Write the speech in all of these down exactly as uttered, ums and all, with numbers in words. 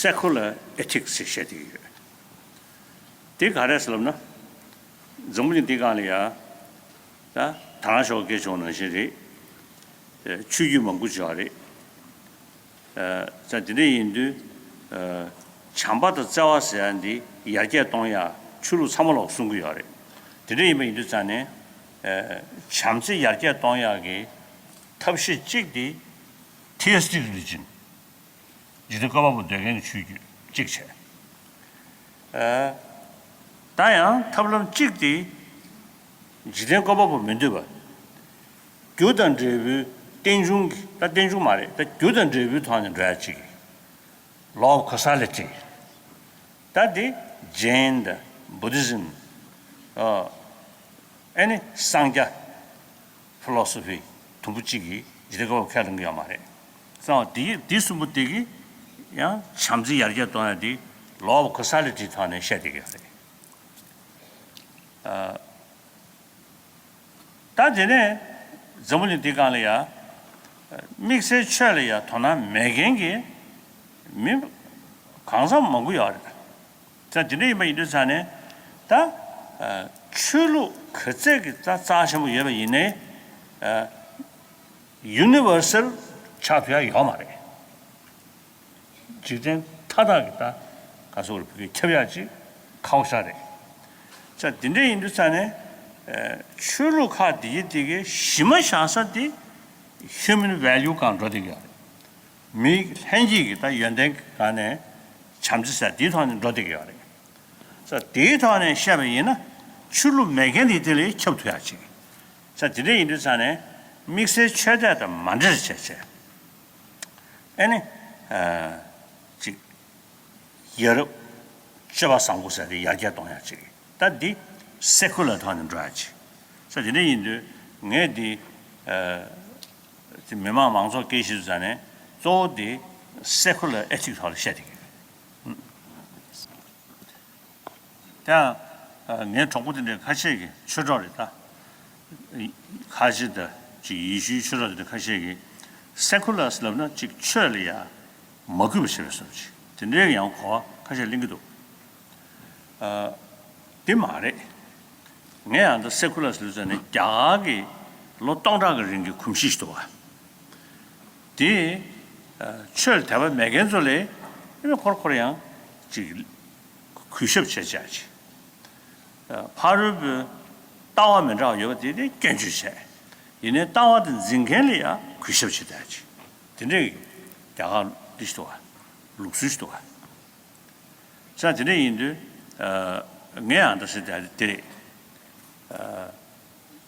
Secular Ethics ཞེས་བཤད་བསྡད་ཀྱི་ཡོད། དེ་ག་རེ་ཟེར་ལབ་ན། འཛམ་བུ་གླིང་འདི་སྒང་ལ་ཡ། ད་ད་རང་ཤོག་སྐད་ཆོག་ནང་བཞིན་རེད། ཆོས་བརྒྱུད་མང་པོ་ཅིག་ཡོད་རེད། ད་དེ་འདྲ་ཡིན་དུས། བྱམས་པ་དང་བརྩེ་བ་ཟེར་ཡ་འདི་ཡར་རྒྱས་གཏོང་ཡ་ཆོས་ལུགས་ཚང་མ་ལོག་གསུང་གི་ཡོད་རེད། དེ་འདྲ་ཡིན་པ་ཡིན་དུས་ཙང་ནས། བྱམས་བརྩེ་ཡར་རྒྱས་གཏོང་ཡ་གི་ཐབས་ཤེས་གཅིག་དེ། Theistic religion། འཇིག་རྟེན་བཀོད་པ་པོ་འདོད་མཁན་གྱི་ཆོས་བརྒྱུད་གཅིག་བྱས། ཨ། ད་ཡང་ཐབས་ལམ་གཅིག་དེ། འཇིག་རྟེན་བཀོད་པ་པོ་མི་འདོད་པ། རྒྱུ་དང་འབྲས་བུའི་རྟེན་འབྱུང་གི་ད་རྟེན་འབྱུང་མ་རེད། ད་རྒྱུ་དང་འབྲས་བུའི་ཐོག་ནས་འགྲོ་ཡ་གཅིག Law of causality། ད་དེ་Jain དང་Buddhism། ཨ། ཨ་ནི་སངས་རྒྱ། Philosophy། དུམ་བུ་གཅིག་གིས་འཇིག་རྟེན་བཀོད་པ་ཁས་ལེན་གྱི་ཡོད་མ་རེད། གསང་བ་འདི་འདི་གསུམ་པོ་དེ་གིས་ཡང་བྱམས་བརྩེ་ཡར་རྒྱས་གཏོང་ཡ་འདི་Law of causality ཐོག་ནས་བཤད་བསྡད་ཀྱི་ཡོད་རེད། ཨ། ད་དེ་ནས་འཛམ་བུ་གླིང་འདི་སྒང་ལ་ཡ། དམིགས་བསལ་ཆོས་ལ་ཡ་དོ་སྣང་མེད་མཁན་གྱི་མི་གང་འཚམ་མང་པོ་ཡོད་རེད། ད་དེ་འདྲ་ཡིན་པ་ཡིན་དུས་ཙང་ནས་ད། ཆོས་ལུགས་ག་ཚད་ཀྱི་ད་རྩ་ཆེན་པོ་ཡོད་པ་ཡིན་ནའི། Universal ཆགས་ཐུབ་ཡ་ཡོད་མ་རེད། འཇིག་རྟེན་མཐའ་དག་གི་ད་ག་སོགས་རེད་བོད་སྐད་ཁྱབ་ཡག་ཅིག་ཁག་པོ་ཞེ་དྲག་རེད། ཙང་དེ་འདྲ་ཡིན་དུས་ཙང་ནས། ཆོས་ལུགས་ཁག་འདི་གི་དེ་གའི་གཞི་མ་བཞག་ས་དེ་human value སྒང་འགྲོ་བསྡད་ཀྱི་ཡོད་རེད། མིའི་ལྷན་སྐྱེས་ཀྱི་ད་ཡོན་ཏན་སྒང་ནས་བྱམས་བརྩེ་ཟེར་དེའི་ཐོག་ནས་འགྲོ་བསྡད་ཀྱི་ཡོད་རེད། ཙང་དེའི་ཐོག་ནས་བཤད་པ་ཡིན་ན་ཆོས་ལུགས་མེད་མཁན་དེ་དེ་ལས་ཁྱབ་ཐུབ་ཡག་ཅིག་ཙང་དེ་འདྲ་ཡིན་དུས་ཙང་ནས་དམིགས་བསལ་ཆོས་དད་དང་མ་འདྲེས་བྱས་བྱས། ཨ་ནི། ཨ། ཅིག་ཡ་རབས་སྤྱོད་པ་བཟང་པོ་ཟེར་དེ་ཡར་རྒྱས་གཏོང་ཡག་ཅིག་ད་འདི་secular ཐོག་ནས་འགྲོ་ཡག་ཅིག་ས་དེ་འདྲ་ཡིན་དུས་ངས་འདི། ཨ། དེ་མི་མང་མང་ཚོགས་སྐད་ཆ་ཞུ་ཙང་ནས་གཙོ་བོ་དེ་secular ethics ཐོག་ལ་བཤད་བསྡད་ཀྱི་ཡོད། དེ་ཡང་། ངའི་གྲོགས་པོ་དེ་འདྲའི་ཁ་ཤས་ཀྱིས་ཆོས་གྲོགས་རེད་ད། ཁ་ཆེ་དང་ཅིག་ཡེ་ཤུའི་ཆོས་གྲོགས་དེ་འདྲ་ཁ་ཤས་ཀྱིས་secular ལབ་ན་ཅིག་ཆོས་ལ་ཡ་མ་གུས་པ་བྱེད་པའི་བཟོ་ཅིག་དེ་འདྲའི་ཡང་གོ་བ་ཁ་ཤས་ལེན་གྱི་འདུག་ཨ། དེ་མ་རེད། ངས་ཡང་ད་secular ལབ་ཙང་ནས་རྒྱ་གར་གྱི་ལོ་སྟོང་ཕྲག་གི་རིང་གི་གོམས་གཤིས་ཤིག་འདུག་བ། དེ། ཆོས་ལ་དད་པ་མེད་མཁན་ཚོ་ལས་ཨེ་ཁོར་ཁོར་ཡང་ཅིག་གུས་ཞབས་བྱེད་བྱ་ཅིག་ཕ་རོལ་པོའི་ལྟ་བ་མི་འདྲ་བ་ཡོད་པ་དེ་དེ་སྐྱོན་བརྗོད་བྱས། ཡིན་ནའི་ལྟ་བ་དེ་འཛིན་མཁན་ལ་ཡང་གུས་ཞབས་བྱེད་བྱ་ཅིག་དེ་འདྲའི་རྒྱ་གར་འདི་ཞིག་འདུག་བ། ལུགས་སྲོལ་ཞིག་འདུག་བ། ས་དེ་འདྲ་ཡིན་དུས། ངས་ཡང་ད་ཟེར་དེ་དེ་རེད།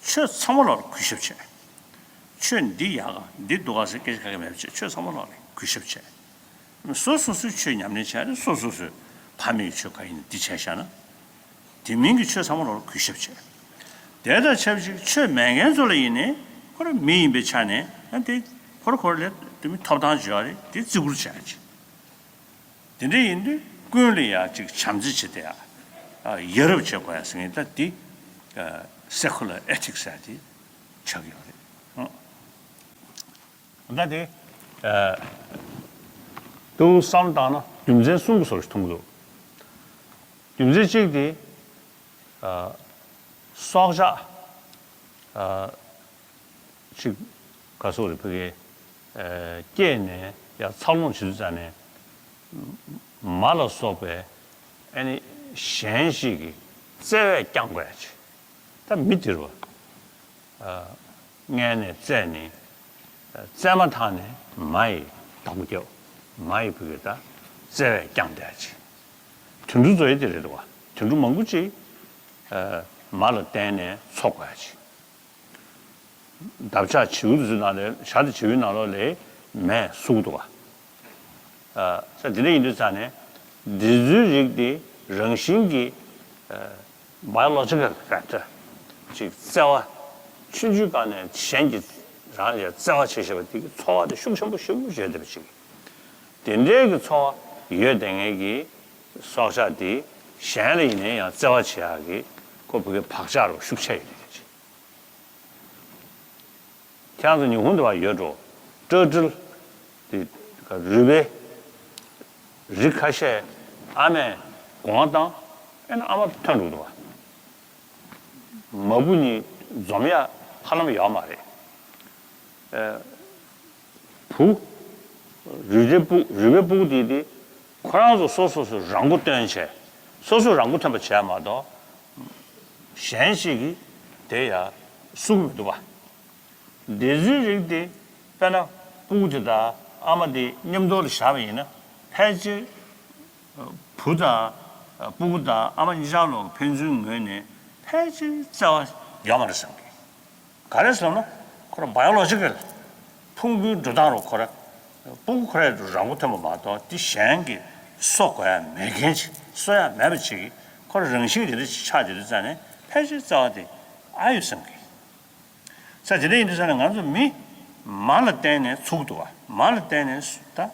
ཆོས་ཚང་མ་ལོག་ལ་གུས་ཞབས་བྱས། ཆོས་འདི་ཡག་ག་འདི་སྡུག་ག་ཟེར་སྐད་ཆ་ག་གེ་མེད་པ་བྱས་ཆོས་ཚང་མ་ལོག་ལ་གུས་ཞབས་བྱས། སོ་སོ་སོའི་ཆོས་ཉམས་ལེན་བྱས་ནས་སོ་སོ་སོའི་ཕ་མེས་ཀྱི་ཆོས་ག་ཡིན་འདི་བྱས་བཞག་ན། དེ་མིན་གྱི་ཆོས་ཚང་མ་ལོག་ལ་གུས་ཞབས་བྱས། དེ་དང་ཆབས་ཅིག་ཆོས་མེད་མཁན་ཚོ་ལ་ཡིན་ནའི་ཁོ་རང་མི་ཡིན་པའི་ཆ་ནས་ཨ་དེ་ཁོ་རང་ཁོ་རང་ལ་དེ་མི་ཐོབ་ཐང་ཅིག་ཡོད་རེད་དེ་བརྩི་བཀུར་བྱས་ཅིག་དེ་འདྲ་ཡིན་དུས་ཀུན་ལ་ཡ་ཅིག་བྱམས་བརྩེ་བྱེད་དེ་ཡ། ཡ་རབས་བྱེད་དགོས་ཡ་ཟེར་མཁན་ད་འདི་secular ethics ཟེར་དེ་ཆགས་ཀྱི་ཡོད་རེད། ད་དེ་ཏུ་བསམ་བློ་བཏང་ན་རྒྱུ་མཚན་གསུམ་གྱི་བཟོ་ཞིག་མཐོང་གི་འདུག་རྒྱུ་མཚན་གཅིག་དེ། སྲོག་ཆགས་ཅིག་ག་སོགས་རེད་ཕ་གི་སྐྱེས་ནས་ཡང་འཚར་ལོངས་བྱེད་དུས་ཙང་ནས་མ་ལ་སོགས་པའི་ཨ་ནི་གཞན་ཞིག་གི་བརྩེ་བས་བསྐྱང་དགོས་ཡ་ཅིག་ད་མི་དེ་རུ་མངལ་ནས་བཙས་ནས་བཙས་མ་ཐག་ནས་མ་ཡི་བདག་པོ་སྐྱོབ། མ་ཡི་ཕ་གི་ད་བརྩེ་བས་བསྐྱང་བསྡད་ཡ་ཅིག་དུད་འགྲོ་བཟོ་ཡ་དེ་རེད་འདུག་བ། དུད་འགྲོ་མང་པོ་ཅིག་མ་ལ་བརྟེན་ནས་འཚོ་དགོས་ཡ་ཅིག་འདབ་ཆགས་བྱིའུ་དེ་ཚོའི་ནང་ལས་བྱ་དང་བྱིའུའི་ནང་ལོགས་ལས་མེ་ཟུག་འདུག་བ། ས་དེ་འདྲ་ཡིན་དུས་ཙང་ནས་འདི་ཚོའི་རིགས་དེ་རང་བཞིན་གྱིས་biological factor ཅིག་བརྩེ་བ་ཆུང་ཆུང་སྒང་ནས་གཞན་གྱིས་རང་ལ་བརྩེ་བ་བྱེད་ཤེས་པ་དེ་གི་ཚོར་བ་དེ་ཤུགས་ཆེན་པོ་ཞེ་པོ་ཡོད་བསྡད་པ་ཅིག་དེ་འདྲའི་གི་ཚོར་བ་ཡོད་བསྡད་མཁན་གྱི་སྲོག་ཆགས་དེ་གཞན་ལ་ཡིན་ནའི་ཡང་བརྩེ་བ་བྱེད་ཡག་གི་ཁོ་བོད་ཀྱི་བག་ཆགས་རུ་ཤུགས་ཆེ་ཡོད་རེད། ཁྱེད་རང་ཚོ་ཉི་ཧོང་དུ་བ་ཡོད་འགྲོ། ཏྲ་ཏྲིལ་དེ་རུས་པའི་ རིགས་ཁ་ཤས་ཨ་མས་སྒོ་ང་བཏང་། ཨེ་ན་ཨ་མ་ཐོན་འགྲོ་འདུག་བ། མ་བུ་གཉིས་འཛོམས་ཡ་ཧ་ལམ་ཡོད་མ་རེད། ཨེ། བུ། རུས་སྦལ་སྤུ་རུས་སྦལ་སྤུ་གུ་དེ་དེ་ཁོ་རང་ཚོ་སོ་སོ་སོ་རང་མགོ་བཏོན་བྱས། སོ་སོ་རང་མགོ་ཐོན་པ་བྱས་མ་གཏོགས། གཞན་ཞིག་གིས་དེ་ཡ་བསུ་གི་མི་འདུག་བ། དེ་ཚོའི་རིགས་དེ་དཔེར་ན་སྤུ་གུ་དེ་དང་ཨ་མ་དེ་མཉམ་དུ་ལ་བཞག་པ་ཡིན་ན། ཕལ་ཆེར་བུ་དང་སྤུ་གུ་དང་ཨ་མ་གཉིས་ཆར་ལོག་ཕན་ཚུན་ངོས་ནས་ཕལ་ཆེར་བརྩེ་བ་ཡོད་མ་རེད་བསམ་གི། ག་རེ་ཟེར་ན། ཁོ་རང་བ་ཡོ་ལོ་ཇི་ཀལ། ཕུང་པོའི་འགྲོ་སྟངས་རུ་ཁོ་རང་། སྤུ་གུ་ཁོ་རང་རང་མགོ་ཐོན་པ་མ་གཏོགས་དེ་གཞན་གྱིས་གསོ་དགོས་ཡ་མེད་མཁན་ཅིག་གསོ་ཡ་མེད་པ་ཅིག་གིས་ཁོ་རང་རང་བཞིན་དེ་འདྲ་ཅིག་ཆགས་བསྡད་དུས་ཙང་ནས་ཕལ་ཆེར་བརྩེ་བ་དེ་ཨ་ཡོད་བསམ་གི། ས་དེ་འདྲ་ཡིན་དུས་ཙང་ནས་ང་ཚོ་མི་མ་ལ་བརྟེན་ནས་ཚུགས་འདུག་བ། མ་ལ་བརྟེན་ནས་ད་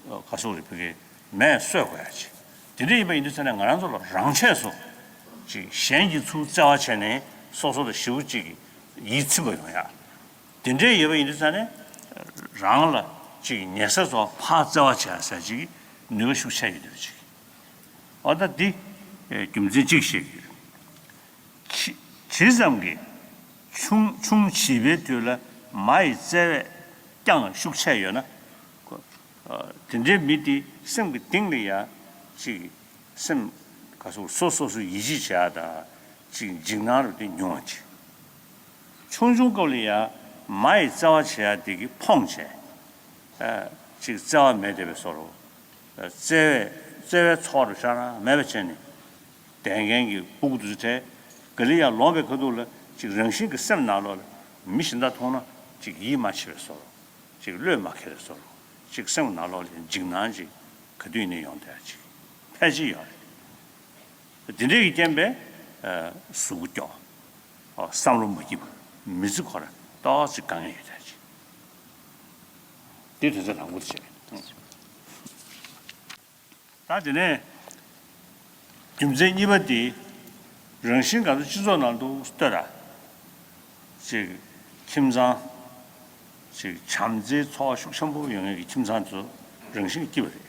ག་སོག་རེ་ཕ་གི་མས་གསོས་དགོས་ཡ་ཅིག་དེ་འདྲ་ཡིན་པ་ཡིན་དུས་ཙང་ནས་ང་རང་ཚོ་ལ་རང་ཆས་སུ་ཅིག་གཞན་གྱིས་ཚུར་བརྩེ་བ་བྱས་ནས་སོ་སོ་ལ་ཞེ་པོ་ཅིག་གི་ཡིད་ཚིམ་པ་ཡོང་ཡ། དེ་འདྲའི་ཡོད་པ་ཡིན་དུས་ཙང་ནས་རང་ལ་ཅིག་ཉེ་ས་ཚོ་ཕར་བརྩེ་བ་བྱས་ཟེར་ཅིག་ནུས་པ་ཤུགས་ཆེ་ཡོད་དུས་ཅིག་འོ་ད་འདི་རྒྱུ་མཚན་གཅིག་བཤད་ཀྱི་ཡོད། ཇི་ཇི་ཙམ་གྱིས་ཆུང་ཆུང་བྱིས་པའི་དུས་ལ་མ་ཡི་བརྩེ་བས་ཀྱང་ཤུགས་ཆེ་ཡོད་ན། ཁོ་ཨ་དེ་འདྲའི་མི་དེ་སེམས་ཀྱི་གཏིང་ལ་ཡ་ཅིག་སེམས་ག་སོ་སོ་སོ་སོ་ཡིད་ཆེས་བྱེད་ཡ་དང་ཅིག་འཇིགས་སྣང་རུ་དེ་ཉུང་བ་ཅིག་ཆུང་ཆུང་སྐབས་ལ་ཡ་མ་ཡི་བརྩེ་བ་བྱེད་ཡ་དེ་གིས་ཕོངས་བྱས། ཨ་ཅིག་བརྩེ་བ་མེད་བསྡད་པའི་བཟོ་འདྲ། བརྩེ་བའི་བརྩེ་བའི་ཚོགས་རུ་ཤར་མེད་པ་བྱས་ནས། བསྡད་མཁན་གྱི་སྤུ་གུ་དེ་ཚོ་དེ་ག་ལེ་ཡར་ལོངས་པའི་ཁ་ཐུག་ལ་ཅིག་རང་བཞིན་གྱི་སེམས་ནང་ལོགས་ལ་མི་གཞན་དག་མཐོང་ན་ཅིག་ཡིད་མ་ཆེས་པའི་བཟོ་འདྲ། ཅིག་བློས་མ་འཁེལ་བའི་བཟོ་འདྲ། ཅིག་སེམས་ནང་ལོགས་ལ་འཇིགས་སྣང་ཅིག་ག་དུས་ཡིན་ནའི་ཡོང་བསྡད་ཅིག་ཕལ་ཆེར་ཡོད་རེད། དེ་འདྲའི་གི་རྐྱེན་པས་ཨ་གཟུགས་པོ་སྐྱོ། ཨ་བསམ་བློ་མ་སྐྱིད་པ། མི་ཚེ་ཁོ་རང་ཏོག་ཙམ་དཀའ་ངལ་ཡོད་བསྡད་ཅིག་དེ་དོན་ཚན་དང་པོ་དེ་བྱས། ད་དེ་ནས་རྒྱུ་མཚན་གཉིས་པ་དེ་རང་བཞིན་ག་ཚོད་སྤྱི་ཚོགས་ནང་དུ་ལྟོས་དང་། ཅིག་ཁྱིམ་ཚང་། ཅིག་བྱམས་བརྩེའི་ཚོར་བ་ཤུགས་ཆེན་པོ་ཡོད་མཁན་གྱི་ཁྱིམ་ཚང་དེ་ཚོ་རང་བཞིན་གྱིས་སྐྱིད་པ་རེད།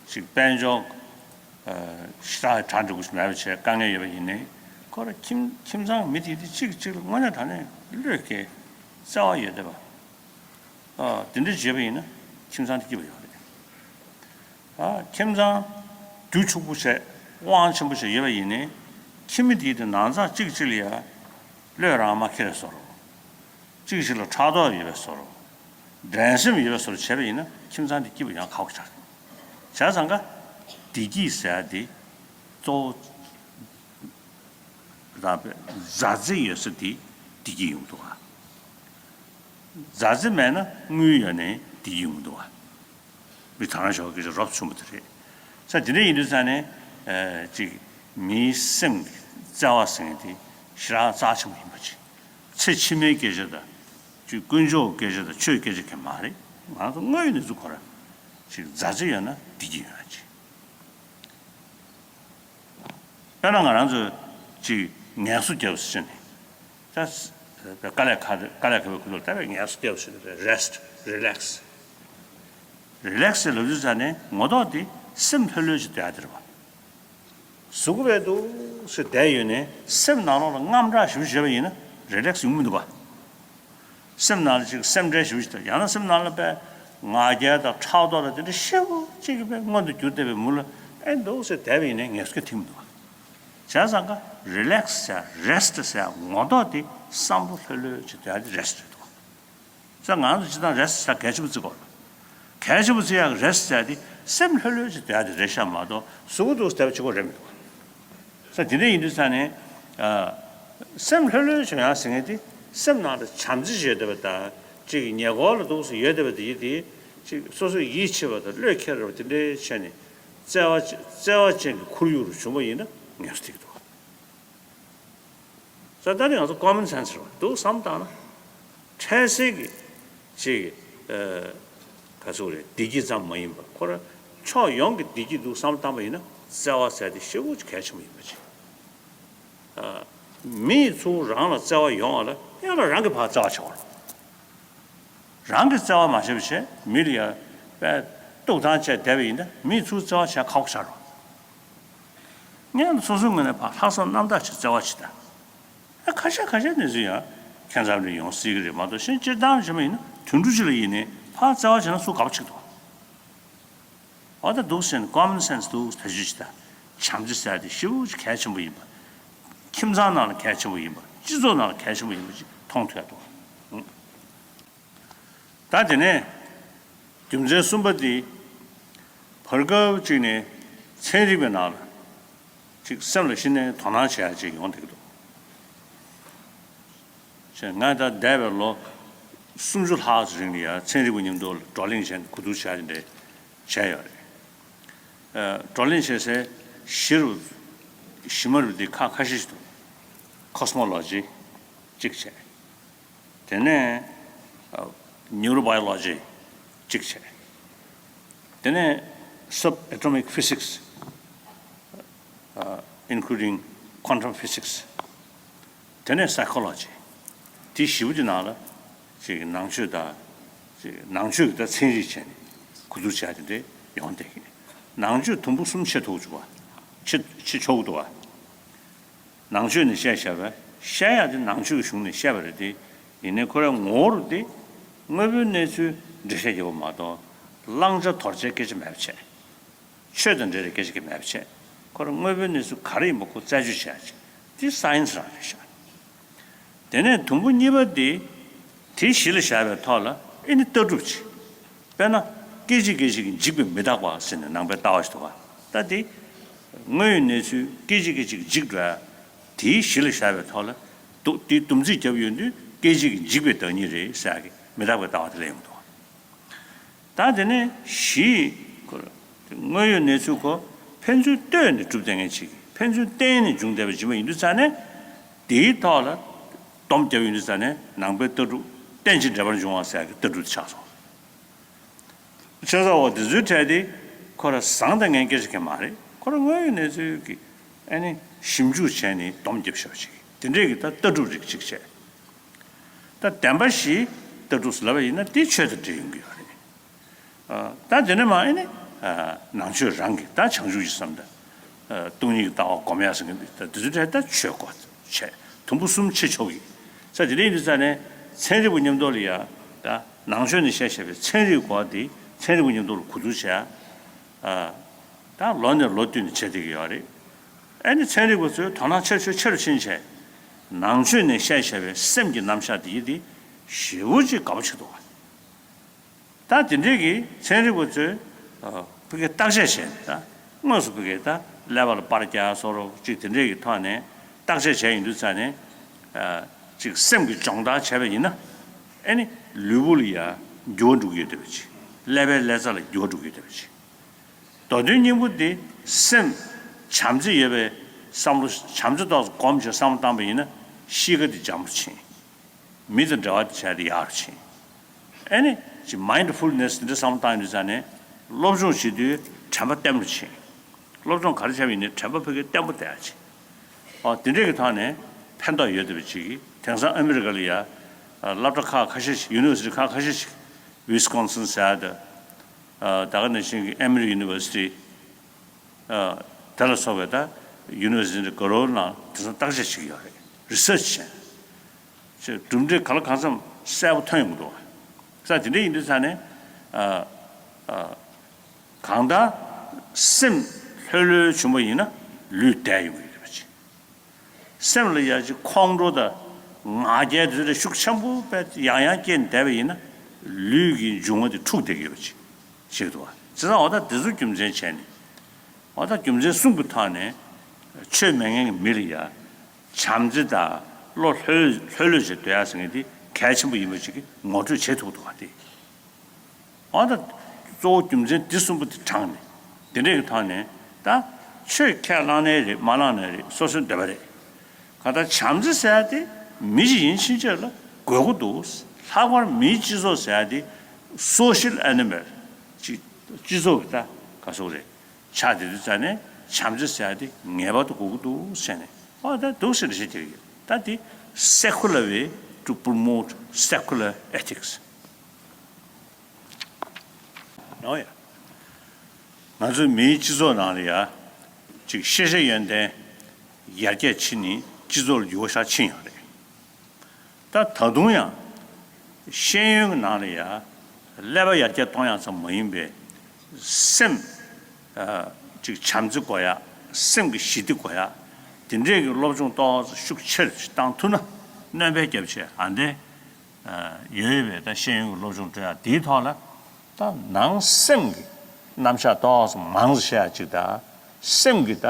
ཅིག་དཔལ་འབྱོར་ཞེ་དྲག་གྲ་འགྲིག་པོ་ཞིག་མེད་པ་བྱས་དཀའ་ངལ་ཡོད་པ་ཡིན་ནའི་ཁོ་རང་ཁྱིམ་ཁྱིམ་ཚང་མི་དེ་དེ་གཅིག་གཅིག་ལ་དངོས་གནས་དྲང་གནས་བློས་འགེལ་བརྩེ་བ་ཡོད་བསྡད་པ། ཨ་དེ་འདྲ་བྱས་པ་ཡིན་ན་ཁྱིམ་ཚང་དེ་སྐྱིད་པ་ཡོད་རེད། ཨ་ཁྱིམ་ཚང་རྒྱུ་ཕྱུག་པོ་བྱས་དབང་ཆེན་པོ་བྱས་ཡོད་པ་ཡིན་ནའི་ཁྱིམ་མི་དེའི་དེ་ནང་ཚང་གཅིག་གཅིག་ལ་ཡ་བློས་རང་མ་འཁེལ་བའི་བཟོ་འདྲ། གཅིག་གཅིག་ལ་ཕྲག་དོག་ཡོད་པའི་བཟོ་འདྲ། འགྲན་སེམས་ཡོད་པའི་བཟོ་འདྲ་བྱས་པ་ཡིན་ན་ཁྱིམ་ཚང་དེ་སྐྱིད་པོ་ཡོང་ཁག་པོ་ཆགས་རེད། བྱས་ཙང་ཀ་བདེ་སྐྱིད་ཟེར་ཡ་དེ་གཙོ་བོ་རང་མཛའ་བརྩེ་ཡོད་ས་དེ་བདེ་སྐྱིད་ཡོང་གི་འདུག་ག་མཛའ་བརྩེ་མེད་ན་དངུལ་ཡོད་ནའི་བདེ་སྐྱིད་ཡོང་གི་འདུག་ག་མི་དང་རང་ཞོག་སྐད་ཆ་རོབ་ཆུང་བ་དེ་རེད། ས་དེ་འདྲ་ཡིན་དུས་ཙང་ནས་ཨ་ཅིག་མིའི་སེམས་ཀྱི་བརྩེ་བ་ཟེར་མཁན་དེ་ཞེ་དྲག་རྩ་ཆེན་པོ་ཡིན་པ་ཅིག་ཚེ་ཕྱི་མའི་སྐད་ཆ་དང་ཅིག་དཀོན་མཆོག་གི་སྐད་ཆ་དང་ཆོས་སྐད་ཆ་གང་མ་རེད། ང་ཚོ་དངོས་ཡོད་གནས་ཚུལ་ཁོ་རང་ཅིག་མཛའ་བརྩེ་ཡོད་ན་བདེ་སྐྱིད་ཡོད་ན་ཅིག་དཔེར་ན་ང་རང་ཚོ་ཅིག་ངལ་གསོ་རྒྱབ་ཟེར་ནས། ད་དཀའ་ལས་ཁག་དཀའ་ལས་ཁག་པའི་ཁུལ་དུ་ད་བས་ངལ་གསོ་རྒྱབ་ཟེར་ནས་རེ་སི་ཊི་རི་ལེག་སི། རི་ལེག་སི་ལབ་དུས་ཙང་ནས་ངོ་ཐོག་དེ་སེམས་ལྷོད་ལྷོད་ཅིག་སྡོད་ཡ་དེ་རེད་པ། གཟུགས་པོ་བས་འདུག་སེ་བསྡད་ཡོད་ནས་སེམས་ནང་ལོགས་ལ་དངངས་སྐྲག་ཞེ་པོ་ཅིག་བྱས་པ་ཡིན་ན་རི་ལེག་སི་ཡོང་མི་འདུག་ག་སེམས་ནང་ལ་ཅིག་སེམས་ཁྲལ་ཞེ་པོ་ཅིག་དང་ཡང་ན་སེམས་ནང་ལ་དཔེ་ང་རྒྱལ་དང་ཕྲག་དོག་དང་དེ་འདྲ་ཞེ་པོ་ཅིག་གི་དཔེ་མངོན་དུ་གྱུར་བསྡད་པའི་མུ་ལ་ཨེ་འདུག་སེ་བསྡད་པ་ཡིན་ནའི་ངལ་གསོ་ཐེབས་མི་འདུག་ག་བྱས་ཙང་ཀ་རི་ལེག་སི་ཟེར་རེ་སི་ཊི་ཟེར་ངོ་ཐོག་དེ་བསམ་བློ་ལྷོད་ལྷོད་ཅིག་སྡོད་ཡ་དེ་རེ་སི་ཊི་རེད་འདུག་ག་ས་ང་ཚོ་སྤྱིར་བཏང་རེ་སི་ཊི་ཟེར་གལ་ཆེན་པོ་བརྩི་དགོས། གལ་ཆེན་པོ་བརྩི་ཡག་གི་རེ་སི་ཊི་ཟེར་དེ་སེམས་ལྷོད་ལྷོད་ཅིག་སྡོད་ཡག་དེ་རེད་ཤག་མ་གཏོགས་གཟུགས་པོ་འདུག་སེ་བསྡད་པ་གཅིག་པོ་རེད་མི་འདུག་ས་དེ་འདྲ་ཡིན་དུས་ས་ནས་ཨ་སེམས་ལྷོད་ལྷོད་བྱུང་ཡག་ཟེར་མཁན་དེ་སེམས་ནང་དུ་བྱམས་བརྩེ་ཡོད་བསྡད་པ་དང་གཅིག་ཉེ་འཁོར་ལ་འདུག་སེ་ཡོད་བསྡད་པ་དེ་ཡིན་དེ་གཅིག་སོ་སོ་ཡིད་ཆེས་པ་དང་བློས་འཁེལ་བ་དེ་འདྲའི་བྱས་ནས་བརྩེ་བ་བརྩེ་བ་ཅན་གྱི་ཁོར་ཡུག་རུ་བྱུང་བ་ཡིན་ན་ངལ་གསོ་ཐེབས་ཀྱི་འདུག་ས་ད་ནི་ང་ཚོ་ཀོ་མོན་སེན་སི་རེད་བ། འདུག་བསམ་བཏང་ན། འཕྲལ་སེལ་གྱི་ཅིག་ཨ་ག་ཚོད་རེད་བདེ་སྐྱིད་ཙམ་མ་ཡིན་པ་ཁོ་རང་ཕྱོགས་ཡོངས་ཀྱི་བདེ་སྐྱིད་འདུག་བསམ་བཏང་པ་ཡིན་ན་བརྩེ་བ་ཟེར་དེ་ཞེ་པོ་ཅིག་གལ་ཆེན་པོ་ཡིན་པ་ཅིག་ཨ་མི་ཡིས་ཚུར་རང་ལ་བརྩེ་བ་ཡོང་བ་ལ་ཡང་ན་རང་གིས་ཕར་བརྩེ་བ་བྱེད་དགོས་རེད། རང་གིས་བརྩེ་བ་མ་བྱས་པ་བྱས་མི་ལ་ཡ་དཔེ་ གཏུག་བཏང་བྱས་བསྡད་པ་ཡིན་ན་མིས་ཚུར་བརྩེ་བ་བྱ་ཁག་པོ་ཆགས་རོགས། ངས་སོ་སོའི་ངོས་ནས་ཕར་ལྷག་བསམ་རྣམ་དག་ཅིག་བརྩེ་བ་ཅིག་དང་། ཨ་ཁ་ཤས་ཁ་ཤས་གནས་ཚུལ་ཡང་ཁྱད་མཚར་རེ་ཡོང་སྲིད་ཀྱི་རེད་མ་གཏོགས་གཞན་སྤྱིར་བཏང་བྱས་པ་ཡིན་ན་དུད་འགྲོ་ཅིག་ལ་ཡིན་ནའི་ཕར་བརྩེ་བ་བྱས་ན་སུ་དགའ་པོ་ཅིག་འདུག་འོ་ད་འདུག་ཟེར་ནས་common sense་འདུག་བེད་སྤྱོད་ཅིག་དང་། བྱམས་བརྩེ་ཟེར་དེ་ཞེ་པོ་ཅིག་གལ་ཆེན་པོ་ཡིན་པ། ཁྱིམ་ཚང་ནང་ལ་གལ་ཆེན་པོ་ཡིན་པ། སྤྱི་ཚོགས་ནང་ལ་གལ་ཆེན་པོ་ཡིན་པ་ཅིག་མཐོང་ཐུབ་ཡ་འདུག་ད་དེ་ནས་རྒྱུ་མཚན་གསུམ་པ་དེ་བར་སྐབས་གཅིག་ནས་ཚན་རིག་པའི་ནང་ལ་ཅིག་སེམས་ལ་གཞི་ནས་དོ་སྣང་བྱེད་ཡ་ཅིག་ཡོང་བསྡད་ཀྱི་འདུག་ཅེས་ང་ད་འདས་པའི་ལོ་སུམ་ཅུ་ལྷག་ཙམ་རིང་ལ་ཡ་ཚན་རིག་པ་མཉམ་དུ་ལ་བགྲོ་གླེང་བྱས་ནས་གོ་བསྡུར་བྱས་དེ་འདྲ་བྱས་ཡོད་རེད། ཨ་བགྲོ་གླེང་བྱེད་སའི་གཞི་རུ་གཞི་མ་རུ་དེ་ཁག་ཁ་ཤས་ཤིག་འདུག Cosmology་གཅིག་བྱས། དེ་ནས་ཨ་Neurobiology་གཅིག་བྱས། དེ་ནས་Subatomic Physics་ཨ་Including Quantum Physics། དེ་ནས་Psychology། དེ་བཞི་པོ་དེ་ནང་ལ་ཅིག་ནང་ཆོས་དང་། ཅིག་ནང་ཆོས་ཀྱི་ད་ཚན་རིག་བྱས་ནས་གོ་བསྡུར་བྱས་དེ་འདྲ་ཡོང་བསྡད་ཀྱི། ནང་ཆོས་དུམ་བུ་གསུམ་ཕྱེ་ཐུབ་བྱུང་བ། ཕྱེ་ཕྱེ་ཆོག་གི་འདུག་བ། ནང་ཆོས་ནས་བཤད་བཞག་པས་བཤད་ཡག་དེ་ནང་ཆོས་ཀྱི་གཞུང་ནས་བཤད་པ་རེད་དེ། ཡིན་ནའི་ཁོ་རའི་ངོ་བོ་རུ་དེ་དངོས་པོའི་གནས་ཚུལ་འགྲེལ་བཤད་རྒྱབ་པ་མ་གཏོགས་བླང་བྱ་དོར་བྱའི་སྐད་ཆ་མེད་པ་བྱས། ཆོས་དང་འབྲེལ་བའི་སྐད་ཆ་གི་མེད་པ་བྱས། ཁོ་རང་དངོས་པོའི་གནས་ཚུལ་ག་རེ་ཡིན་པ་ཁོ་རྩད་གཅོད་བྱས་ཅིག་དེ་science་རང་རེད་ཤག་དེ་ནས་དུམ་བུ་གཉིས་པ་དེ། དེ་གཞི་ལ་བཞག་པའི་ཐོག་ལ་ཨེ་ནི་ལྟ་གྲུབ་ཅིག་དཔེར་ན་སྐད་ཅིག་སྐད་ཅིག་གིས་འཇིག་པས་མི་རྟག་པ་ཟེར་ནས་ནང་པའི་ལྟ་བ་ཞིག་འདུག་ག་ད་དེ་དངོས་ཡོད་གནས་ཚུལ་སྐད་ཅིག་སྐད་ཅིག་གིས་འཇིག་འགྲོ་ཡ། དེའི་གཞི་ལ་བཞག་པའི་ཐོག་ལ་འདུག་དེའི་སྡོམ་ཚིག་བརྒྱབ་ཡོང་དུས་སྐད་ཅིག་གིས་འཇིག་པའི་བདག་ཉིད་རེད་ཟེར་ཡ་གི་མི་རྟག་པའི་ལྟ་བ་དེ་སླེབས་ཡོང་གི་འདུག་ད་དེ་ནས་བཞི། དངོས་ཡོད་གནས་ཚུལ་ཁོ་ཕན་ཚུན་ལྟོས་ནས་གྲུབ་བསྡད་མཁན་ཅིག་ཕན་ཚུན་བརྟེན་ནས་བྱུང་བསྡད་པ་ཇི་མ་ཡིན་དུས་ཙ་ནས། དེའི་ཐོག་ལ་སྡོམ་བརྒྱབ་ཡོང་དུས་ཙ་ནས་ནང་པའི་ལྟ་གྲུབ་རྟེན་ཅིང་འབྲེལ་པར་འབྱུང་བ་ཟེར་ཡག་གི་ལྟ་གྲུབ་དེ་ཆགས་སོང་། བྱས་ཙང་འོ་དེ་ཚོའི་གྲས་དེ་ཁོ་ར་བཟང་དང་ངན་སྐད་ཆ་གང་མ་རེད། ཁོ་ར་དངོས་ཡོད་གནས་ཚུལ་གྱི་ཨ་ནི་ཞིབ་འཇུག་བྱས་ནས་སྡོམ་བརྒྱབ་ཤོག་ཅིག་དེ་འདྲས་ཀྱི་ད་ལྟ་གྲུབ་རིགས་གཅིག་བྱས། ད་བདེན་པ་བཞིའི་ལྟ་གྲུབ་ཟེར་ལབ་པ་ཡིན་ན་དེ་ཆོས་དང་འབྲེལ་ཡོང་གི་ཡོད་རེད། ཨ། ད་དེ་ནས་མ་ཨེ་ནི་ཨ་ནང་ཆོས་རང་གི་ད་བྱང་ཆུབ་ཀྱི་སེམས་དང་། ཨ། སྟོང་ཉིད་ཀྱི་ལྟ་བ་སྒོམ་ཡག་ཟེར་མཁན་འདི་ད་དེ་ཚོའི་གྲས་ད་ཆོས་སྐོར་བྱས་དུམ་བུ་གསུམ་ཕྱེ་ཆོག་གི། ས་དེ་འདྲ་ཡིན་དུས་ཙ་ནས་ཚན་རིག་པ་མཉམ་དུ་ལ་ཡ་ད་ནང་ཆོས་ནས་བཤད་བཤད་པའི་ཚན་རིག་སྐོར་འདི་ཚན་རིག་པ་མཉམ་དུ་ལ་གོ་བསྡུར་བྱས། ཨ། ད་ལོ་ནས་ལོ་བསྟུད་ནས་བྱེད་བསྡད་ཀྱི་ཡོད་རེད། ཨ་ནི་ཚན་རིག་པ་ཚོས་དོ་སྣང་ཆེ་ཆེ་ཆེ་རུ་ཕྱིན་བྱས། ནང་ཆོས་ནས་བཤད་བཤད་པའི་སེམས་ཀྱི་རྣམ་གཞག་འདི་ཡི་དེ་ཞེ་པོ་ཅིག་དགའ་པོ་བྱེད་འདུག་བ། ད་དེ་འདྲས་ཀྱི་ཚན་རིག་པ་ཚོས་ཨ་ཕ་གིའི་བརྟག་དཔྱད་བྱས་ནས་ད་དངོས་སུ་ཕ་གིའི་ད་ཀླད་པ་ལ་པར་རྒྱག་སོགས་རོགས་ཅིག་དེ་འདྲས་ཀྱི་ཐོག་ནས་བརྟག་དཔྱད་བྱས་ཡིན་དུས་ཙ་ནས། ཨ་ཅིག་སེམས་ཀྱི་སྦྱོང་བརྡར་བྱས་པ་ཡིན་ན། ཨེ་ནི་ལུས་པོ་ལ་ཡ་འགྱུར་བ་འགྲོ་གི་ཡོད་བསྡད་པ་ཅིག་ཀླད་པའི་ལྷ་ཚ་ལ་འགྱུར་བ་འགྲོ་གི་ཡོད་བསྡད་པ་ཅིག་མདོ་དོན་སྙིང་པོ་འདི་སེམས་བྱམས་བརྩེ་ཡོད་པའི་བསམ་བློ་བྱམས་བརྩེ་ཏོག་ཙམ་སྒོམ་བྱས་བསམ་བློ་བཏང་པ་ཡིན་ན་གཤིས་ཀ་འདི་འཇམ་པོ་ཕྱིན། མི་དང་འབྲེལ་བ་འདི་བྱས་ཏེ་ཡག་རུ་ཕྱིན། ཨེ་ནི་ཅིག་mindfulness་འདི་འདྲ་བསམ་བློ་བཏང་ཡོང་དུས་ཙ་ནས་སློབ་སྦྱོང་བྱེད་དུས་དྲན་པ་བརྟན་པོ་ཕྱིན། སློབ་སྦྱོང་ག་རེ་བྱས་པ་ཡིན་ནའི་དྲན་པ་ཕ་གིར་བརྟན་པོ་བསྡད་ཡག་ཕྱིན། ཨོ་དེ་འདྲས་ཀྱི་ཐོག་ནས་ཕན་ཐོགས་ཡོད་བསྡད་པ་ཅིག་གིས་དེང་སང་ཨ་མི་རི་ཀ་ལ་ཡ་སློབ་གྲྭ་ཁག་ཁ་ཤས་ཤིག་University་ཁག་ཁ་ཤས་ཤིག་Wisconsin་ཟེར་ཡ་དང་། ཨ་ད་ག་ནང་བཞིན་གྱི་Emory University། ཨ་དེ་ལ་སོགས་པའི་ད་University་འདི་ག་རོ་ནང་དེང་སང་བརྟག་དཔྱད་བྱེད་ཀྱི་ཡོད་རེད། Research་བྱས། ཅེས་གྲུབ་འབྲས་ག་ལ་གང་འཚམ་གསལ་པོ་ཐོན་ཡོང་གི་འདུག་བ། ས་དེ་འདྲ་ཡིན་དུས་ཙ་ནས་ཨ་ཨ་གང་ལྟར་སེམས་ལྷོད་ལྷོད་བྱུང་བ་ཡིན་ན་ལུས་བདེ་ཡོང་གི་ཡོད་པ་ཅིག་སེམས་ལ་ཡ་ཅིག་ཁོང་ཁྲོ་དང་ང་རྒྱལ་དེ་ཚོ་ཤུགས་ཆེན་པོ་དཔེ་ཡང་ཡང་སྐྱེས་ནས་བསྡད་པ་ཡིན་ན་ལུས་ཀྱི་འབྱུང་བ་དེ་འཁྲུགས་བསྡད་ཀྱི་ཡོད་པ་ཅིག་ཞིག་འདུག་བ། བྱས་ཙང་འོ་ད་དེ་ཚོ་རྒྱུ་མཚན་བྱས་ནས་འོ་ད་རྒྱུ་མཚན་གསུམ་གྱི་ཐོག་ནས་ཆོས་མེད་མཁན་གྱི་མི་ལ་ཡ་བྱམས་བརྩེ་དང་བློ་ལྷོད་ལྷོད་ལྷོད་བྱས་སྡོད་ཡ་ཟེར་མཁན་དེ་གལ་ཆེན་པོ་ཡིན་པ་ཅིག་གི་ངོ་སྤྲོད་བྱེད་ཐུབ་འདུག་བ་དེ། འོ་ད་གཙོ་བོ་རྒྱུ་མཚན་འདི་གསུམ་པོ་དེ་དྲངས་ནས་འདི་འདྲས་ཀྱི་ཐོག་ནས་ད་ཆོས་ཁས་བླངས་ནའི་རེད་མ་བླངས་ནའི་རེད་སོ་སོའི་འདོད་པ་རེད། གང་ལྟར་བྱམས་བརྩེ་ཟེར་ཡ་དེ་མི་གཅིག་ཡིན་ཕྱིན་ཆད་ལ་དགོས་ཀྱི་འདུག་ལྷག་པར་མིའི་སྤྱི་ཚོགས་ཟེར་ཡ་དེ་social animal་ཅིག་སྤྱི་ཚོགས་ཀྱི་ད་ག་ཟེར་དགོས་རེད། ཆགས་བསྡད་དུས་ཙ་ནས་བྱམས་བརྩེ་ཟེར་ཡ་དེ་ངེས་པར་དུ་དགོས་ཀྱི་འདུག་ཟེར་ནས་འོ་ད་འདུག་ཟེར་ནས་བཤད་ཀྱི་ཡོད། ད་དེ་secular way to promote secular ethics། ཨོ་ཡ། ང་ཚོའི་མིའི་སྤྱི་ཚོགས་ནང་ལ་ཡ་ཅིག་ཤེས་བྱ་ཡོན་ཏན་ཡར་རྒྱས་ཕྱིན་ནས་སྤྱི་ཚོགས་ལ་འགྱུར་བ་ཞིག་ཕྱིན་ཡོད་རེད། ད་ད་དུང་ཡང་ཤེས་ཡོན་གྱི་ནང་ལ་ཡ་ཀླད་པ་ཡར་རྒྱས་གཏོང་ཡག་ཙམ་མ་ཡིན་པའི་སེམས་ཨ་ཅིག་བྱམས་བརྩེ་དགོས་ཡག་སེམས་ཀྱི་ཞི་བདེ་དགོས་ཡག་དེ་འདྲས་ཀྱི་སློབ་སྦྱོང་ཏོག་ཙམ་ཤུགས་ཆེར་བཏང་ཐུབ་ན་སྣོན་པ་བརྒྱབ་བྱས་ཨ་འདྲས་ཡོད་པའི་ད་ཤེས་ཡོན་གྱི་སློབ་སྦྱོང་སྤྲོད་ཡག་དེའི་ཐོག་ལ་ད་ནང་སེམས་ཀྱི་རྣམ་གཞག་ཏོག་ཙམ་མང་ཙམ་བཤད་ཡག་ཅིག་དང་སེམས་ཀྱི་ད་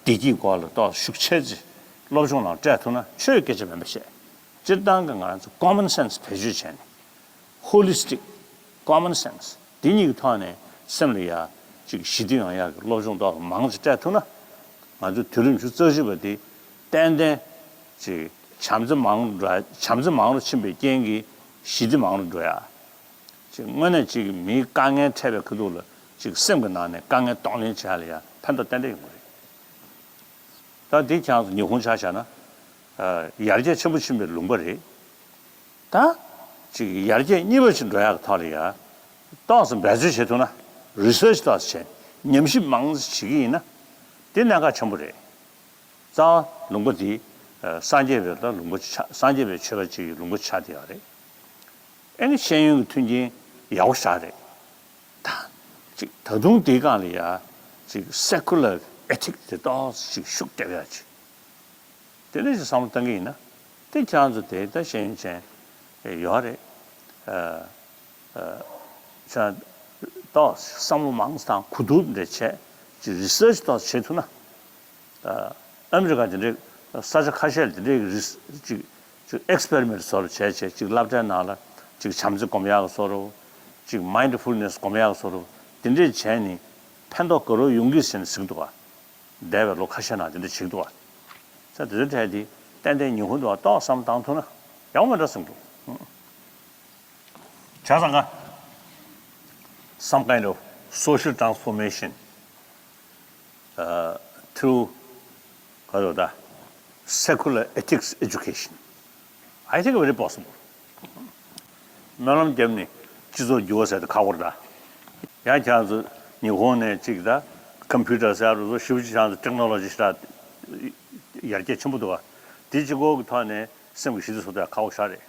བདེ་སྐྱིད་སྐོར་ལ་ཏོག་ཙམ་ཤུགས་ཆེ་ཙམ་སློབ་སྦྱོང་ནང་སྤྲད་ཐུབ་ན་ཆོས་སྐད་ཆ་མིན་པ་བཤད། སྤྱིར་བཏང་གི་ང་ཚོ་common sense་བེད་སྤྱོད་བྱས་ནས་holistic common sense་འདི་གཉིས་ཀྱི་ཐོག་ནས་སེམས་ལ་ཡ་ཅིག་ཞི་བདེ་ཡོང་ཡག་གི་སློབ་སྦྱོང་ཏོག་ཙམ་མང་ཙམ་སྤྲད་ཐུབ་ན་ང་ཚོ་དུས་རིམ་བཅུ་རྩ་བཞི་པ་འདི་ཏན་ཏན་ཅིག་བྱམས་བརྩེ་མང་རུ་འགྲོ་ཡ་བྱམས་བརྩེ་མང་རུ་ཕྱིན་པའི་རྐྱེན་གྱིས་ཞི་བདེ་མང་རུ་འགྲོ་ཡ། ཅིག་དངོས་གནས་ཅིག་མིའི་དཀའ་ངལ་འཕྲད་པའི་ཁ་ཐུག་ལ་ཅིག་སེམས་ཀྱི་ནང་ནས་དཀའ་ངལ་གཏོང་ལེན་བྱེད་ཡ་ལ་ཡང་ཕན་ཐོགས་ཏན་ཏན་ཡོང་གི་རེད། ད་འདི་ཁྱེད་རང་ཚོ་ཉི་ཧོང་ཆ་བཞག་ན་ཨ་ཡར་རྒྱས་ཆེན་པོ་ཕྱིན་པའི་ལུང་པ་རེད། ད་ཅིག་ཡར་རྒྱས་གཉིས་པ་ཞིག་འགྲོ་ཡག་གི་ཐོག་ལ་ཡ་ཏོག་ཙམ་འབད་རྩོལ་བྱེད་ཐུབ་ན་research་ཏོག་ཙམ་བྱས་ཉམས་ཞིབ་མང་ཙམ་བྱེད་ཀྱི་ཡིན་ན་འདི་གནད་འགག་ཆེན་པོ་རེད། རྩ་བ་ལུང་པ་འདི་ཨ་སངས་རྒྱས་པའི་ད་ལུང་པ་ཆགས་སངས་རྒྱས་པའི་ཆོས་པ་ཅིག་གི་ལུང་པ་ཆགས་བསྡད་ཡོད་རེད། ཨེ་ནི་ཤེས་ཡོན་གྱི་མཐུན་རྐྱེན་ཡག་པོ་ཞེ་དྲག་རེད། ད་ཅིག་ད་དུང་དེའི་སྒང་ལ་ཡ་ཅིག་secular ethic་དེ་ཏོག་ཙམ་ཅིག་ཤུགས་རྒྱབ་ཡག་ཅིག་དེ་འདྲ་ཞིག་བསམ་བློ་བཏང་གི་ཡིན་ན་དེ་ཁྱེད་རང་ཚོ་དེ་ད་ཤེས་ཡོན་ཅན་ཡོད་རེད། ཨ་ཨ་ཅག་ཏོག་ཙམ་བསམ་བློ་མང་ཙམ་དང་གོ་བསྡུར་འདྲ་བྱས་ཅིག་research་ཏོག་ཙམ་བྱེད་ཐུབ་ན། ཨ་ཨ་མི་རི་ཀ་དེ་འདྲའི་ས་ཆ་ཁ་ཤས་ལ་དེ་འདྲའི་རིས་ཅིག་ཅིག་experiment་བཟོ་འདྲ་བྱས་བྱས་ཅིག་སློབ་གྲྭའི་ནང་ལ་ཅིག་བྱམས་བརྩེ་སྒོམ་ཡག་བཟོ་འདྲ། ཅིག་mindfulness་སྒོམ་ཡག་བཟོ་འདྲ། དེ་འདྲས་བྱས་ནས་ཕན་ཐོགས་ག་རེ་ཡོང་གི་ཟེར་ནས་ཟེར་གི་འདུག་ག་འདས་པའི་ལོ་ཁ་ཤས་ནང་དེ་འདྲ་བྱེད་ཀྱི་འདུག་ག་ས་དེ་ཚོའི་གྲས་དེ་ཏན་ཏན་ཉི་ཧོང་དུ་ཏོག་བསམ་བཏང་ཐུབ་ན་ཡག་པོ་མེད་འགྲོ་བསམ་འདུག་བྱས་ཙང་ཀ some kind of social transformation uh, through ག་རེ་ད་secular ethics education. I think very possible. སྨོན་ལམ་བརྒྱབ་ནས་སྤྱི་ཚོགས་འགྱུར་བ་ཟེར་དེ་ཁག་པོ་རེད་ད། ཡང་ཁྱེད་ཚོ་ཉི་ཧོང་ནས་གཅིག་ད་computer་ཟེར་རུ་ཞིབ་ཅིག་ཁྱེད་ཚོ་technology་ཞེ་དྲག་ཡར་རྒྱས་ཆེན་པོ་འདུག་ག་དེ་གཅིག་པོ་གི་ཐོག་ནས་སེམས་ཀྱི་ཞི་བདེ་བཟོ་དེ་ཁག་པོ་ཞེ་དྲག་རེད།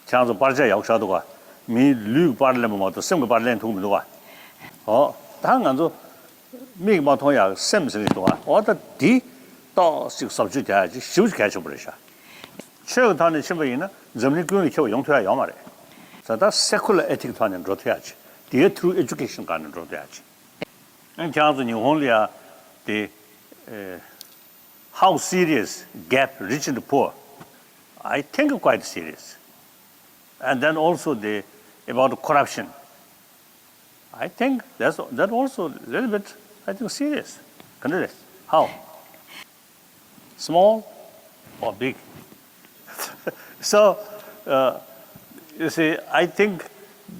ཁྱེད་ཚོ་པར་ཆས་ཡག་པོ་ཞེ་དྲག་འདུག་ག་མིའི་ལུས་ཀྱི་པར་ལེན་པ་མ་གཏོགས་སེམས་ཀྱི་པར་ལེན་ཐུབ་ཀྱི་མི་འདུག་ག་འོ་ད་ང་ཚོ་མིག་མ་མཐོང་ཡག་སེམས་ཟེར་གྱི་འདུག་ག་འོ་ད་འདི་ཏོག་ཙམ་བཟོ་བཅོས་རྒྱག་ཡག་ཅིག་ཞེ་པོ་ཅིག་གལ་ཆེན་པོ་རེད་ཤག་ཆོས་ཀྱི་ཐོག་ནས་ཕྱིན་པ་ཡིན་ན་འཛམ་གླིང་ཀུན་ལ་ཁྱབ་པ་ཡོང་ཐུབ་ཡག་ཡོད་མ་རེད། ད་ལྟ་secular ethic་ཐོག་ནས་འགྲོ་ཐུབ་ཡག་ཅིག་དེ་through education་སྒང་ནས་འགྲོ་ཐུབ་ཡག་ཅིག་ཨ་ཁྱེད་རང་ཚོ་ཉི་ཧོང་ལ་ཡ་དེ་ཨེ། How serious gap rich and poor? I think quite serious. And then also the about corruption. I think that's that also a little bit I think serious. Can you how? Small or big? So uh, you see, I think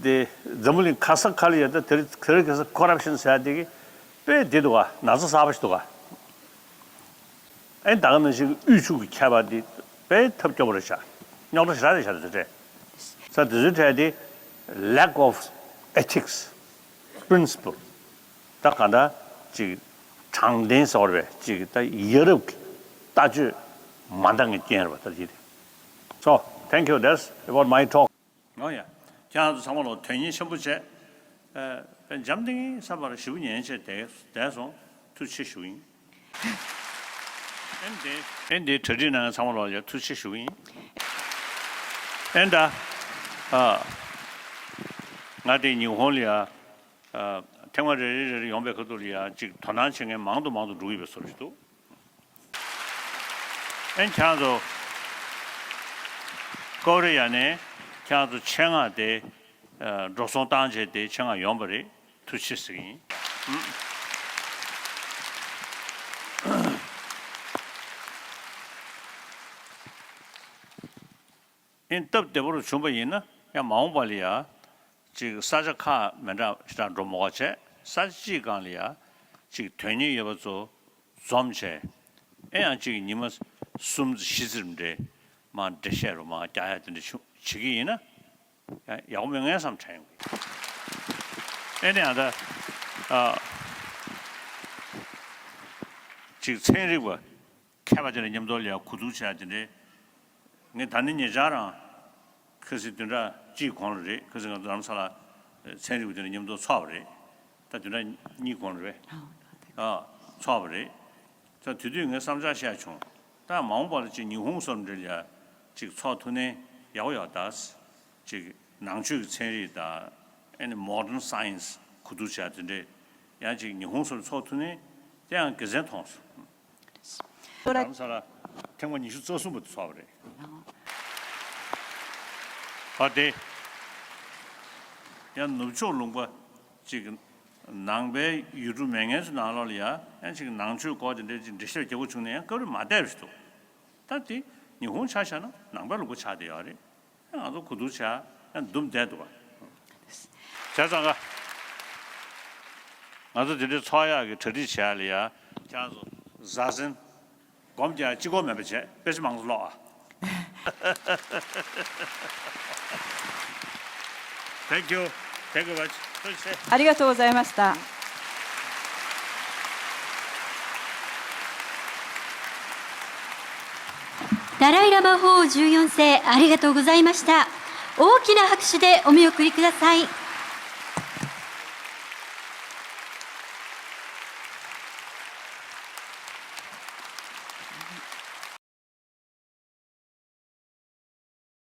the Zamulin Kasa Kali the corruption said the pe did wa, Naza Sabash to wa. ཨེ་ད་ག་ནང་བཞིན་དབུལ་ཕྱུག་གི་ཁྱད་པར་འདི་དཔེ་ཐབས་སྐྱོ་པོ་རེད་ཤག་རྙོག་དྲ་ཞེ་དྲག་རེད་ཤག་དེ་འདྲས། ས་དེ་ཚོའི་གྲས་དེ་lack of ethics principle ད་ག་འདྲ་ཅིག་དྲང་བདེན་ཟེར་བ་རེད་པས་ཅིག་ད་ཡ་རབས་ཀྱི་ལྟ་སྤྱོད་མ་འདང་གི་རྐྱེན་རེད་པ་ད་ཅིག་དེ། So thank you, that's about my talk. ཨོ་ཡ། ཁྱེད་རང་ཚོ་ཚང་མ་ལ་དོན་གཉེར་ཆེན་པོ་བྱས། ཨ་པའི་འཇམ་ཐིང་ངེ་ས་བར་ཞིབ་ཉན་བྱས་བསྡད་བསྡད་སོང་། ཐུགས་རྗེ་ཆེ་ཞུ་ཡིན། ཨེ་འདི་ཨེ་འདི་གྲ་སྒྲིག་གནང་མཁན་ཚང་མ་ལ་ཡ་ཐུགས་རྗེ་ཆེ་ཞུ་ཡིན། ཨེ་ད། ཨ། ང་དེ་ཉི་ཧོང་ལ་ཡ། ཨ། ཐེངས་མ་རེ་རེ་རེ་རེ་ཡོང་པའི་ཁ་ཐུག་ལ་ཡ་གཅིག་དོ་སྣང་བྱེད་མཁན་མང་དུ་མང་དུ་འགྲོ་གི་ཡོད་པའི་བཟོ་ཞིག་འདུག་ཨེ་ཁྱེད་རང་ཚོ་ཀོ་རི་ཡ་ནས་ཁྱེད་རང་ཚོ་ཆེད་མངགས་དེ་འགྲོ་སོང་བཏང་བྱས་དེ་ཆེད་མངགས་ཡོང་པ་རེད། ཐུགས་རྗེ་ཆེ་ཟེར་གྱི་ཡིན། ཨེ་སྟབས་བདེ་པོ་རུ་བྱུང་པ་ཡིན་ན་ཡང་མ་འོངས་པ་ལ་ཡ། ཅིག་ས་ཆ་ཁག་མི་འདྲ་ཞེ་དྲག་འགྲོ་མ་དགོས་བྱས་ས་ཆ་གཅིག་སྒང་ལ་ཡ་ཅིག་དོན་གཉེར་ཡོད་པ་ཚོ་འཛོམས་བྱས་ཨེ་ཡང་ཅིག་ཉི་མ་གསུམ་ཙམ་བཞི་ཙམ་འདྲ་མར་འགྲེལ་བཤད་རུ་མར་རྒྱག་ཡ་དེ་འདྲ་བྱུང་བྱེད་ཀྱི་ཡིན་ན་ཡང་ཡག་པོ་མེད་ངས་བསམ་དྲན་ཡོང་གི་ཨེ་ནས་ཡང་ད་ ཨ། ཅིག་ཚན་རིག་པ་མཁས་པ་དེ་འདྲ་མཉམ་དུ་ལ་ཡ་གོ་བསྡུར་བྱས་དེ་འདྲའི། ངས་ད་ནི་ཉེ་ཆར་རང་ཁ་སང་བདུན་ཕྲག་གཅིག་གོང་ལ་རེད། ཁ་སང་ང་ཚོ་རྡ་རམ་ས་ལ་ཚན་རིག་པ་དེ་འདྲ་མཉམ་དུ་ཚོགས་པ་རེད། ད་བདུན་ཕྲག་གཉིས་གོང་ལ་རེད། ཨ། ཚོགས་པ་རེད། ད་དེ་དུས་ངས་བསམ་འཆར་བཤད་བྱུང་། ད་མ་འོངས་པ་ལ་ཅིག་ཉི་ཧོང་སོགས་འདྲ་ལ་ཡ་ཅིག་ཚོགས་ཐུབ་ན་ཡག་པོ་ཡོད་ད། ཅིག་ནང་ཆོས་ཀྱི་ཚན་རིག་དང་ཨ་ནི་མོ་ཌན་སའེན་སི་གོ་བསྡུར་བྱས་དེ་འདྲས་ཡང་ཅིག་ཉི་ཧོང་སོགས་ཚོགས་ཐུབ་ན་དེ་ཡང་དགེ་མཚན་མཐོང་སོང་། རྡ་རམ་ས་ལ་ཐེངས་མ་ཉི་ཤུ་རྩ་གསུམ་པ་དེ་ཚོགས་པ་རེད། ཨ་དེ་ཡང་ནུབ་ཕྱོགས་ལུང་པ་ཅིག་ནང་པའི་ཡུལ་གྲུ་མེད་མཁན་ཚོའི་ནང་ལོགས་ལ་ཡ་ཡང་ཅིག་ནང་ཆོས་སྐོར་དེ་འདྲས་ཅིག་འགྲེལ་བཤད་རྒྱག་དགོས་བྱུང་ན་ཡང་སྐབས་རེ་མ་བསྡད་པ་ཞིག་འདུག་ད་དེ་ཉི་ཧོང་ཆ་བཞག་ན་ནང་པའི་ལུང་པ་ཆགས་བསྡད་ཡོད་རེད། ང་ཚོ་གོ་བསྡུར་བྱ་ཡང་འདུམ་བསྡད་འདུག་བ། བྱས་ཙང་ཀ་ང་ཚོ་དེ་འདྲའི་ཚོགས་ཡག་གི་གྲ་སྒྲིག་བྱས་ལ་ཡ་ཁྱེད་རང་ཚོ་གཟའ་ཟིན་སྒོམ་རྒྱག་གཅིག་པོ་མེད་པ་བྱས་དཔེ་ཆ་མང་ཙམ་ཀློག་ཨ། Thank you. Thank you very much. ありがとうございました。ダライ・ラマ法王じゅうよん世、ありがとうございました。大きな拍手でお見送りください。